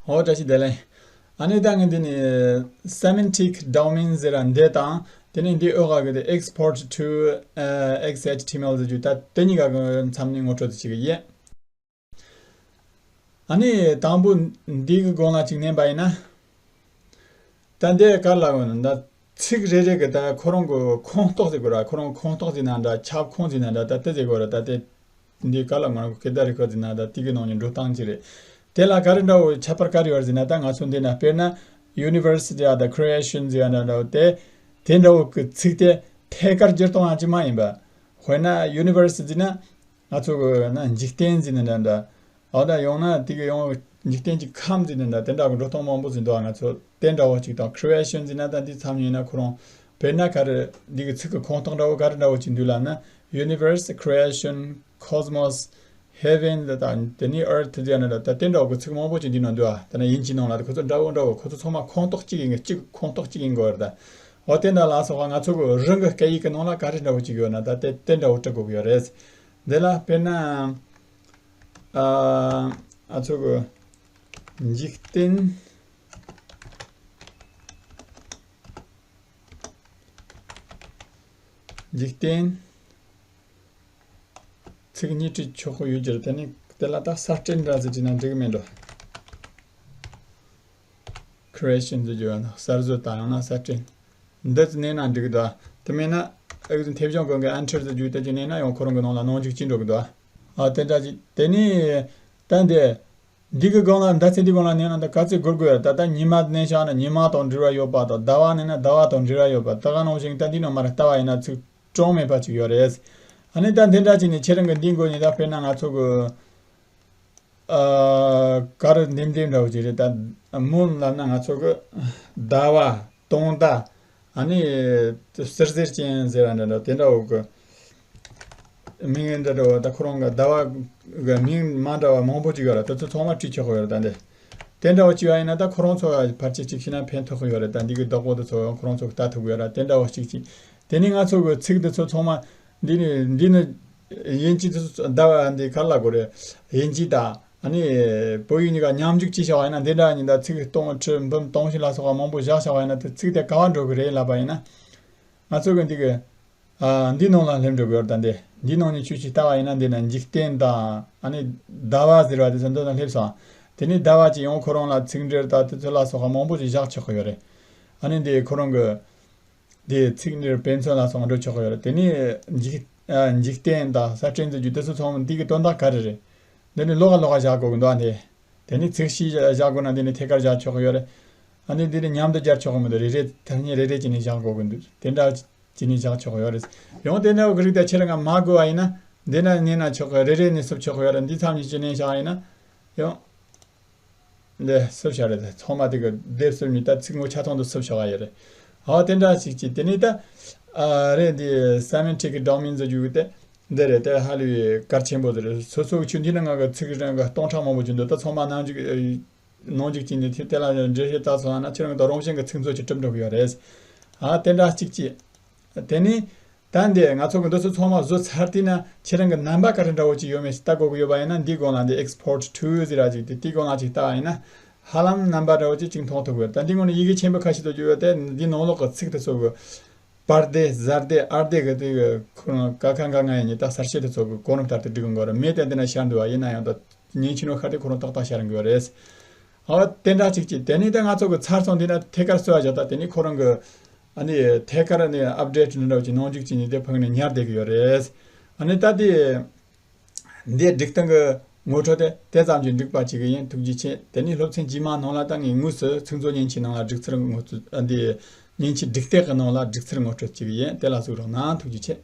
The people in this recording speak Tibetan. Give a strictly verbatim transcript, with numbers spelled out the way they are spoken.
ཨོ་བཀྲ་ཤིས་བདེ་ལེགས། ཨ་ནི་ད་ངས་འདི་ནི་semantic domain ཟེར་ར་འདི་དང་དེ་ནས་འདི་འོག་ག་གི་དེ་export to ཨ་X H T M L ཟེར་རྒྱུ་ད་དེ་གཉིས་ཀ་གི་མཚམས་ནས་ངོ་སྤྲོད་དུ་བྱེད་གི་ཡིན། ཨ་ནི་དང་པོ་འདི་གི་སྒང་ལ་ཅིག་ཉན་པ་ཡིན་ན། ད་འདི་ག་ལ་འོ་ན་ད་ཚིག་རེ་རེ་གི་ད་ཁོ་རང་གི་ཁོངས་གཏོགས་ཟེར་དགོས་ར། ཁོ་རང་ཁོངས་གཏོགས་ཟེར་ན་འདྲ། ཁྱབ་ཁོངས་ཟེར་ན་འདྲ། ད་དེ་ཟེར་དགོས་ར། ད་དེ་འདི་ག་ལ་ང་རང་གི་སྐད་བརྡ་རིག་པ་ཟེར་ན་ད་དེ་གི་ནང་ནས་འགྲོ་སྟངས་ཅིག་རེད། དེ་ལ་ག་རེ་འདྲ་བོ་ཁྱད་པར་ག་རེ་ཡོད་ཟེར་ན། ད་ང་ཚོ་འདི་ན་དཔེར་ན་university ཡ་ད་creation ཟེར་ཡ་འདྲ་འདྲ་བོ་དེ་དེ་འདྲ་བོ་གི་ཚིག་དེ་ཐད་ཀར་འགྱུར་གཏོང་ཡ་ཅིག་མ་ཡིན་པ། དཔེར་ན་university ཟེར་ན། ང་ཚོ་གི་ན་འཇིག་རྟེན་ཟེར་ནི་འདྲ་འདྲ། འོ་ད་ཡང་ན་དེ་གི་ཡང་འཇིག་རྟེན་གྱི་ཁམས་ཟེར་ནི་འདྲ། དེ་འདྲ་གི་འགྲོ་སྟངས་མང་པོ་ཟིན་འདུག་ང་ཚོ་དེ་འདྲ་བོ་ཅིག་དང་creation ཟེར་ན་ད་འདི་མཚམས་ཡིན་ན་ཁོ་རང་དཔེར་ན་ག་རེ་འདི་གི་ཚིག་གི་ཁོངས་གཏོགས་འདྲ་བོ་ག་རེ་འདྲ་བོ་ཅིག་འདུག་ལབ་ན། universe, creation, cosmos, heaven ད་དེ་ནི་earth ཟེར་ནི་འདྲ། ད་དེ་འདྲ་བོ་གི་ཚིག་མང་པོ་ཅིག་འདི་ནང་འདུག་ད་ནི་དབྱིན་ཇིའི་ནང་ལ་ཁོ་ཚོ་འདྲ་བོ་འདྲ་བོ་ཁོ་ཚོ་ཚང་མ་ཁོངས་གཏོགས་གཅིག་ཡིན་གི་གཅིག་ཁོངས་གཏོགས་གཅིག་ཡིན་དགོས་རེད་ད། འོ་དེ་འདྲ་ལ་སོགས་པ་ང་ཚོ་གི་རང་གི་སྐད་ཡིག་གི་ནང་ལ་ག་རེ་འདྲ་བོ་ཅིག་ཡོད་ན་ད་དེ་དེ་འདྲ་བོ་འབྲི་དགོས་ཀྱི་ཡོད་རེད། འདི་ལ་དཔེར་ན། ཨ། ང་ཚོ་གི་འཇིག་རྟེན། འཇིག་རྟེན། ཚིག་གཉིས་བྲིས་ཆོག་གི་ཡོད་ཀྱི་རེད། དེ་ནི་དེ་ལ་ད་གསར་སྐྲུན་འདྲ་ཟེར་བྲིས་ན་འགྲིག་གི་མེད་འགྲོ། creation ཟེར་རྒྱུ་ཡང་ན་གསར་བཟོ་དང་ཡང་ན་གསར་སྐྲུན། འདི་ཚོ་མནན་ན་འགྲིག་གི་འདུག་དེ་མིན་ན་ཨེ་ཟིན་མཐེབ་གཞོང་གོན་གི་enter ཟེར་རྒྱུ་དེ་ཅིག་མནན་ན་ཡང་ཁོ་རང་གི་ནང་ལ་ནང་འཇུག་ཅིག་འགྲོ་གི་འདུག་ཨ་དེ་འདྲ་ཅིག་དེ་ནི་ད་འདི་འདི་གི་སྒང་ལ་མདའ་ཚན་འདི་སྒང་ལ་མནན་ན་ད་ག་ཚོད་འགོར་དགོས་ཡ། ད་ལྟ་ཉི་མ་མནན་བཞག་ན་ཉི་མ་དང་འབྲེལ་བ་ཡོད་པ་དང་ཟླ་བ་མནན་ན་ཟླ་བ་དང་འབྲེལ་བ་ཡོད་པ་ད་ག་ནང་བཞིན་ད་འདི་ནང་མར་ལྟ་བ་ཡིན་ན་ཚིག་གྲངས་མེད་པ་ཅིག་ཡོད་རེད། ཨ་ནི་ད་འདི་འདྲ་ཅིག་ནི་ཁྱེད་རང་གི་འདི་འགོ་ནས་ད་དཔེར་ན་ང་ཚོ་གི་ཨ། ག་རེ་འདེམས་འདེམས་འདྲ་བོ་ཅིག་རེད་ད། མོ་ལབ་ན་ང་ཚོ་གི་ཟླ་བ། སྟོང་ཟླ། ཨ་ནི་ཟེར་ཟེར་ཅན་ཟེར་བ་འདྲ་འདྲ་དེ་འདྲ་བོ་གི་མིང་འདྲ་འདྲ་བོ་ད་ཁོ་རང་གི་ཟླ་བ་གི་མིང་མ་འདྲ་བ་མང་པོ་ཅིག་ཡོད་རེད། དེ་ཚོ་ཚང་མ་བྲིས་ཆོག་གི་ཡོད་རེད་ད་འདི། དེ་འདྲ་བོ་བྲིས་པ་ཡིན་ན་ད་ཁོ་རང་ཚོ་ཕལ་ཆེར་ཅིག་ཤེས་ན་ཕན་ཐོགས་གི་ཡོད་རེད། ད་འདི་གི་བདག་པོ་དེ་ཚོ་ཁོ་རང་ཚོ་གི་ལྟ་ཐུབ་གི་ཡོད་རེད། དེ་འདྲ་བོ་ཅིག་ཅིག་དེ་ནི་ང་ཚོ་གི་ཚིག་འདི་ཚོ་ཚང་མ་འདི་ནི་འདི་ནི། དབྱིན་ཇི་དེ་ཚོ་ཟླ་བ་འདི་ག་ལ་གོ་རེད། དབྱིན་ཇི་དང་ཨ་ནི་བོད་ཡིག་གཉིས་ཀ་མཉམ་འཇུག་བྱས་བཞག་པ་ཡིན་ན་འདི་འདྲ་ཉིན་ད་ཚིག་སྟོང་ཁྲི་འབུམ་སྟོང་བཞི་ལ་སོགས་པ་མང་པོ་བཞག་བཞག་པ་ཡིན་ན་དེ་ཚིག་དེ་ག་བ་འགྲོ་གི་རེད་ལབ་པ་ཡིན་ན། ང་ཚོ་གི་འདི་གི་ཨ་འདི་ནང་ལ་སླེབས་འགྲོ་གི་ཡོད་རེད། ད་འདི་འདི་ནང་ནས་ཆུ་ཆུ་ལྟ་བ་ཡིན་ན་འདི་ན་འཇིག་རྟེན་དང་ཨ་ནི་ཟླ་བ་ཟེར་བ་དེ་ཚོ་འདི་ན་སླེབས་སོང་། དེ་ནས་ཟླ་བ་ཅིག་ཡང་ཁོ་རང་ལ་ཚིག་འགྲེལ་དང་དེ་ཚོ་ལ་སོགས་པ་མང་པོ་ཞིག་བཞག་ཆོག་གི་ཡོད་རེད། ཨ་ནི་འདི་ཁོ་རང་གི་དེའི་ཚིག་འགྲེལ་དཔེ་མཚོན་ལ་སོགས་འགྲོ་ཆོག་གི་ཡོད་རེད། དེ་ནས་འཇིག་ཨ་འཇིག་རྟེན་དང་གསར་སྐྲུན་ཟེར་རྒྱུ་དེ་ཚོ་ཚང་མ་འདི་གི་དོན་དག་ག་རེ་རེད། འདི་ནི་ལོགས་ཀ་ལོགས་ཀ་བཞག་དགོས་ཀྱི་འདུག་ཨ་ནི། དེ་ནི་ཚིག་བཞི་བཞག་དགོས་ན་འདི་ནི་ཐད་ཀར་བཞག་ཆོག་གི་ཡོད་རེད། ཨ་ནི་འདི་ནི་མཉམ་དུ་སྦྱར་ཆོག་གི་མི་འདུག་རེ་རེ་ཐ་སྙད་རེ་རེ་བྱས་ནས་བཞག་དགོས་ཀྱི་འདུག་དེ་འདྲ་བྱས་ནས་བཞག་ཆོག་གི་ཡོད་རེད། ཡང་དེ་འདྲ་བོ་གི་རིགས་དེ་ཁྱེད་རང་ག་མ་དགོས་པ་ཡིན་ན་འདི་ན་མནན་ན་ཆོག་གི་རེ་རེ་ནས་བསུབ་ཆོག་གི་ཡོད་རེད། འདི་མཚམས་ནས་ཅི་ནས་བཞག་ཡིན་ན་ཡང་། འདི་བསུབ་བྱ་རེད། ཚང་མ་དེ་གི་སྡེབ་བསུབ་ནས་ད་ཚིག་ངོ་ཆ་ཚང་དུ་བསུབ་བྱ་བ་ཡོད་རེད། ཨ་དེ་འདྲ་ཞིག་ཅིག་དེ་ནས་ད་ཨ་རེད། འདི་semantic domain ཟེར་རྒྱུ་གི་དེ་འདི་རེད། དེ་ཧ་ལས་པའི་གལ་ཆེན་པོ་དེ་རེད། སོ་སོ་གི་ཆུ་འདི་ནང་གི་ཚིག་རང་གི་སྟོང་ཕྲག་མང་པོ་ཅིག་འདུག་ད་ཚང་མ་ནང་འཇུག་ནང་འཇུག་ཅིག་ནས་དེ་དེ་ལ་འགྲེལ་བཤད་བཏང་སོང་ན་ཁྱེད་རང་གི་ད་རང་བཞིན་གི་ཚིག་མཛོད་ཅིག་གྲུབ་འགྲོ་གི་ཡོད་རེད། ཨ་དེ་འདྲ་ཅིག་ཅིག་དེ་ནས་ད་འདི་ང་ཚོ་གི་འདི་ཚོ་ཚང་མ་བཟོ་ཚར་དུས་ན་ཁྱེད་རང་གི་རྣམ་པ་ག་རེ་འདྲ་བོ་ཅིག་ཡོད་མེད་ལྟ་དགོས་ཀྱི་ཡོད་པ་ཡིན་ན་འདི་སྒང་ལ་འདི་export to ཟེར་ར་ཅིག་དེ་དེའི་སྒང་ལ་ཅིག་ལྟ་བ་ཡིན་ན་ཧ་ལམ་རྣམ་པ་འདྲ་བོ་ཅིག་ཅིག་མཐོང་ཐུབ་ཀྱི་ཡོད། ད་འདི་སྒང་ནས་ཡི་གེ་ཆེན་པོ་ཁ་ཤས་དུ་བརྗོད་ཡོད་དེ་འདི་ནང་ལོགས་ཀྱི་ཚིག་དེ་ཚོ་གི་བར་སྡེ་གཟར་སྡེ་ཨར་སྡེ་གི་དེ་གི་ཁོ་རང་ཀ་ཁ་ག་ང་ཡིན་ནི་ད་གསལ་བཤད་དེ་ཚོ་གི་གོ་རིམ་ལྟར་དུ་སྒྲིག་གི་འགོ་ར་མེད་དེ་འདི་ན་ཤར་འདུག་བ། ཡིན་ན་ཡང་ད་ཉན་ཆི་ནོ་ཁ་དེ་ཁོ་རང་ཏག་ཏག་ཤར་འགོ་རེད། ཨ་དེ་འདྲ་ཅིག་ཅིག་དེ་ནས་ད་ང་ཚོ་གི་ཚར་སོང་དེ་ན་ཐད་ཀར་གསོལ་བ་བཞག་ད་དེ་ནས་ཁོ་རང་གི་ཨ་ནི་ཐད་ཀར་ནས་ཨབ་ཌེཊ་འདྲ་བོ་ཅིག་ནང་འཇུག་ཅིག་ནས་དེ་ཕུག་ནས་ཉར་བསྡད་གི་ཡོད་རེད། ཨ་ནི་ད་དེ་འདི་སྒྲིག་སྟངས་གི་ངོ་སྤྲོད་དེ་དེ་ཙམ་གྱིས་འགྲིག་པ་ཅིག་ཡིན། ཐུགས་རྗེ་ཆེ། དེ་ནས་སློབ་ཚན་རྗེས་མ་ནང་ལ་ད་ངས་དངོས་སུ་ཚིག་མཛོད་མཉེན་ཆས་ནང་ལ་སྒྲིག་ཚུལ་ངོ་སྤྲོད་ཨ་འདི་མཉེན་ཆས་སྒྲིག་སྟེགས་ཀྱི་ནང་ལ་སྒྲིག་ཚུལ་ངོ་སྤྲོད་ཅིག་ཡིན། དེ་ལ་གཟིགས་རོགས་གནང་། ཐུགས་རྗེ་ཆེ།